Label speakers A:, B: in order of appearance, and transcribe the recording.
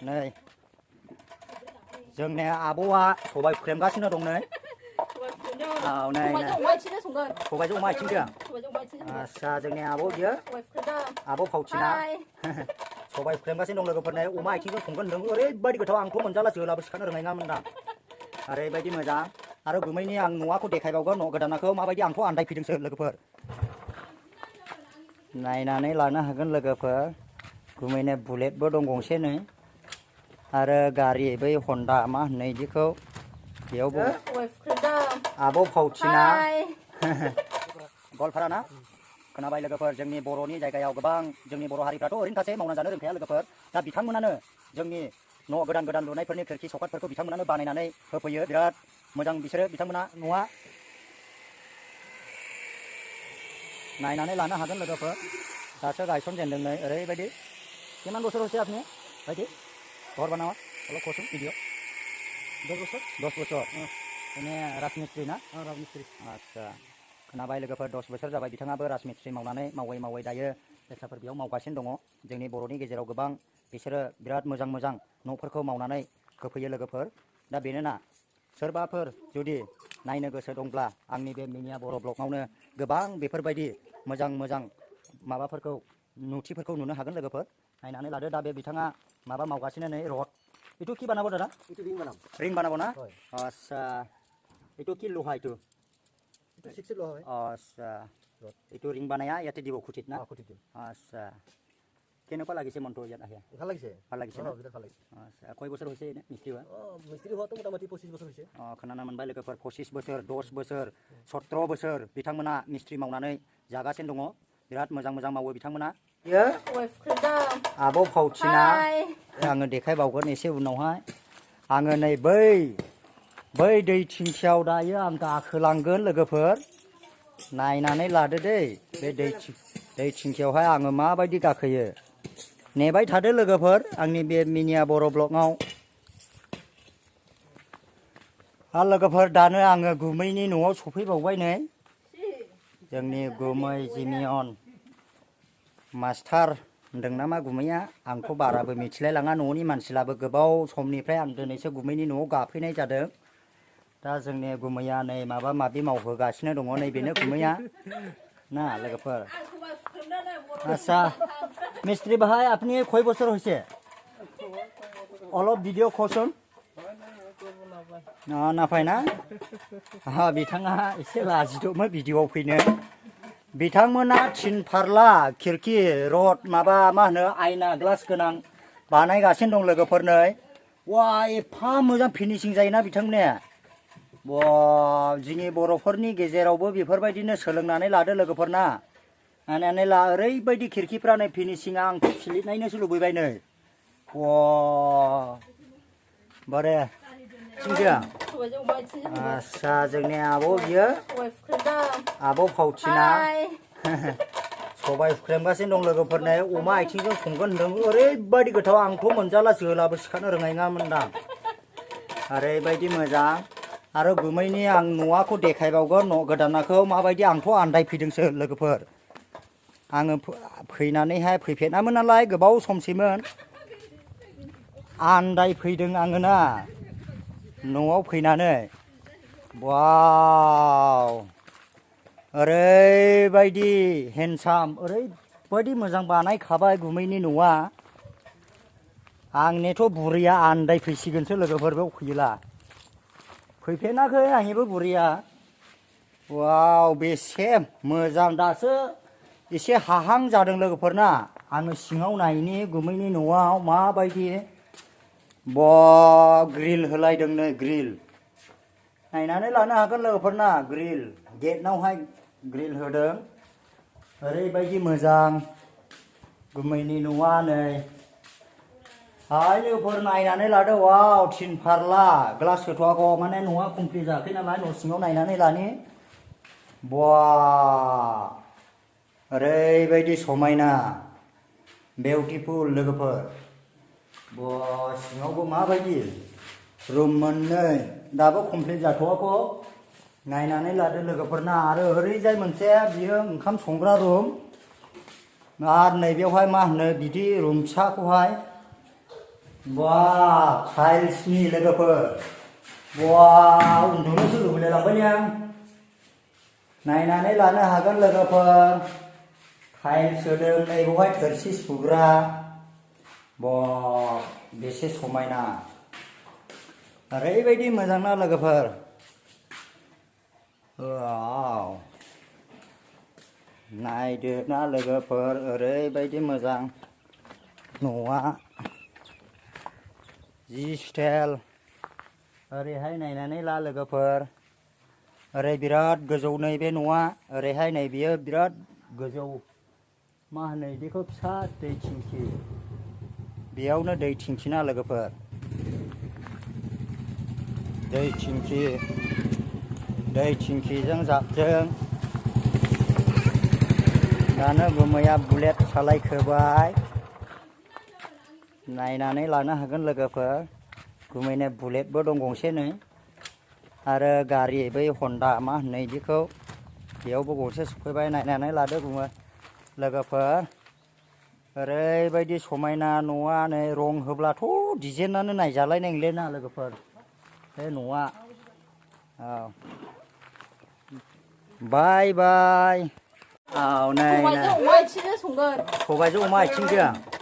A: नै जोंनि आब'आ सबाय फुख्रेमगासिनो दं नै औ नै सबायजों अमा आथिंजों आस्सा जोंनि आब' बियो आब' फावथिना सबाय फुख्रेमगासिनो दं लोगोफोर नै अमा आथिंजों संगोन होनदों ओरैबायदि गोथाव आंथ' मोनजाला जोलाबो सिखानो रोंनाय नङामोनदां ओरैबायदि मोजां आरो गुमैनि आं न'आखौ देखायबावगोन न' गोदानाखौ माबायदि आंथ' आन्दायफैदोंसो लोगोफोर नायनानै लानो हागोन लोगोफोर गुमैनो बुलेटबो दं गंसे नै आरो गारि बै हन्डा मा होनो बिदिखौ बेयावबो आब' फावथिना गवालपारा ना खोनाबाय लोगोफोर जोंनि बर'नि जायगायाव गोबां जोंनि बर' हारिफ्राथ' ओरैनो थासै मावना जानो रोंखाया लोगोफोर दा बिथांमोनानो जोंनि न' गोदान गोदान लुनायफोरनि खोरखि सौकातफोरखौ बिथांमोनानो बानायनानै होफैयो बिराद मोजां बिसोरो बिथांमोना न'आ नायनानै लानो हागोन लोगोफोर दासो गायसनजेनदों नै ओरैबायदि किमान बोसोर হয়েছে আপনি बायदि घर बनावा অলপ কোসুন ভিডিও 10 বছর এনে राजमिस्ट्रि ना राजमिस्ट्रि आच्छा खोनाबाय लोगोफोर 10 बोसोर जाबाय बिथाङाबो राजमिस्ट्रि मावनानै मावै दायो लेखाफोर बेयाव मावगासिनो दङ जोंनि बर'नि गेजेराव गोबां बिसोरो बिराद मोजां न'फोरखौ मावनानै होफैयो लोगोफोर दा बेनोना सोरबाफोर जुदि नायनो गोसो दंब्ला आंनि बे मिनिया बर' ब्लगआवनो गोबां बेफोरबायदि मोजां माबाफोरखौ नुथिफोरखौ नुनो हागोन लोगोफोर नायनानै लादो दा बे बिथाङा माबा मावगासिनो नै रड itu কি বানাবো দাদা itu ring বানাবো না আচ্ছা itu কি লোহা itu 6 লোহা হয় আচ্ছা itu ring বানায়া ইয়াতে দিব খুঁটিত না খুঁটিত আচ্ছা কেনেকুৱা লাগিছে মনটো ইয়াত আহি ভাল লাগিছে ভাল লাগিছে আচ্ছা কয় বছৰ হৈছে এনে মিস্ত্ৰী হোৱা মিস্ত্ৰী হোৱাটো মোটামুটি 25 বছৰ হৈছে खोनानो मोनबाय लोगोफोर 25 बोसोर 10 बोसोर 17 बोसोर बिथांमोना मिस्ट्रि मावनानै जागासिनो दङ बिराद मोजां मावो बिथांमोना आब' फावथिना आङो देखायबावगोन एसे उनावहाय आङो नै बै दै थिंखियाव दायो आं गाखोलांगोन लोगोफोर नायनानै लादो दै बे दै थिंखियावहाय आङो माबायदि गाखोयो नेबाय थादो लोगोफोर आंनि बे मिनिया बर' ब्लगआव लोगोफोर दानो आङो गुमैनि न'आव सफैबावबाय नै जोंनि गुमै जिमियन मास्टार होनदों नामा गुमैया आंथ' बाराबो मिथिलाय लाङा न'नि मानसिलाबो गोबाव समनिफ्राय आं दिनैसो गुमैनि न'आव गाफैनाय जादों दा जोंनि गुमैया नै माबा माबि मावहोगासिनो दङ नै बेनो गुमैया ना लोगोफोर আচ্ছা মিস্ত্রি ভাই আপনি কয় বছর হয়েছে অলপ ভিডিঅ' কচোন नाफाय ना बिथाङा एसे लाजिदोंमोन भिडिअ'आव फैनो बिथांमोना थिन फारला खिरखि रड माबा मा होनो आयना ग्लास गोनां बानायगासिनो दं लोगोफोर नै वा एफा मोजां फिनिशिं जायोना बिथांमोना वा जोंनि बर'फोरनि गेजेरावबो बेफोरबायदिनो सोलोंनानै लादो लोगोफोरना नायनानै ला ओरैबायदि खिरखिफ्रा नै फिनिशिंआ आंथ' सिलिनायनोसो लुबैबाय नै वा बारे आच्छा जोंनि आब' बियो आब' फावथिना सबाय फुख्रेमगासिनो दं लोगोफोर नै अमा आथिंजों संगोन होनदों ओरैबायदि गोथाव आंथ' मोनजाला जोलाबो सिखानो रोंनाय नङामोनदां ओरैबायदि मोजां आरो गुमैनि आं न'आखौ देखायबावगोन न' गोदानाखौ माबायदि आंथ' आन्दायफैदोंसो लोगोफोर आङो फैनानैहाय फैफेरामोन नालाय गोबाव समसिमोन आन्दायफैदों आङो ना न'आव फैनानै वाव ओरैबायदि हेन्डसाम ओरैबायदि मोजां बानायखाबाय गुमैनि न'आ आंनिथ' बुरैया आन्दायफैसिगोनसो लोगोफोर बेयाव फैयोला फैफेराखै आंनिबो बुरैया वाव बेसे मोजां दासो एसे हाहां जादों लोगोफोरना आङो सिङाव नायनि गुमैनि न'आव माबायदि ग्रिल होलायदों नै ग्रिल नायनानै लानो हागोन लोगोफोरना ग्रिल गेटनावहाय ग्रिल होदों ओरैबायदि मोजां गुमैनि न'आ नै हाय लोगोफोर नायनानै लादो वाव थिन फारला ग्लास होथ'वाखै माने न'आ कमप्लिट जायाखै नालाय न' सिङाव नायनानै लानि बा ओरैबायदि समायना बिउटिफुल लोगोफोर सिङावबो माबायदि रुम मोननै दाबो कमप्लिट जाथ'वाखै नायनानै लादो लोगोफोरना आरो ओरैजाय मोनसे बियो ओंखाम संग्रा रुम आरो नैबेवहाय मा होनो बिदि रुम फिसाखौहाय Wah, tiles-ni लोगोफोर wah उन्दुनोसो लुबैलायलांबाय आं नायनानै लानो हागोन लोगोफोर tiles होदों नै बेवहाय थोरसि सुग्रा wah बेसे समायना ओरैबायदि मोजां ना लोगोफोर वाव नायदो ना लोगोफोर ओरैबायदि मोजां न'आ जि स्टाइल ओरैहाय नायनानै ला लोगोफोर ओरै बिराद गोजौ नैबे न'आ ओरैहाय नै बियो बिराद गोजौ मा होनो बेखौ फिसा दै थिंखि बेयावनो दै थिंखिना लोगोफोर दै थिंखिजों जाबजों दानो गुमैया बुलेट सालायखोबाय नायनानै लानो हागोन लोगोफोर गुमैनो बुलेटबो दं गंसे नै आरो गारि बै हन्डा मा होनो बिदिखौ बेयावबो गंसे सफैबाय नायनानै लादो गुमै लोगोफोर ओरैबायदि समायना न'आ नै रं होब्लाथ' डिजाइनानो नायजालायनाय नंलिया लोगोफोर बे न'आ औ बाय बाय औ नै
B: सबायजों अमा आथिंजों संगोन
A: सबायजों अमा आथिंजों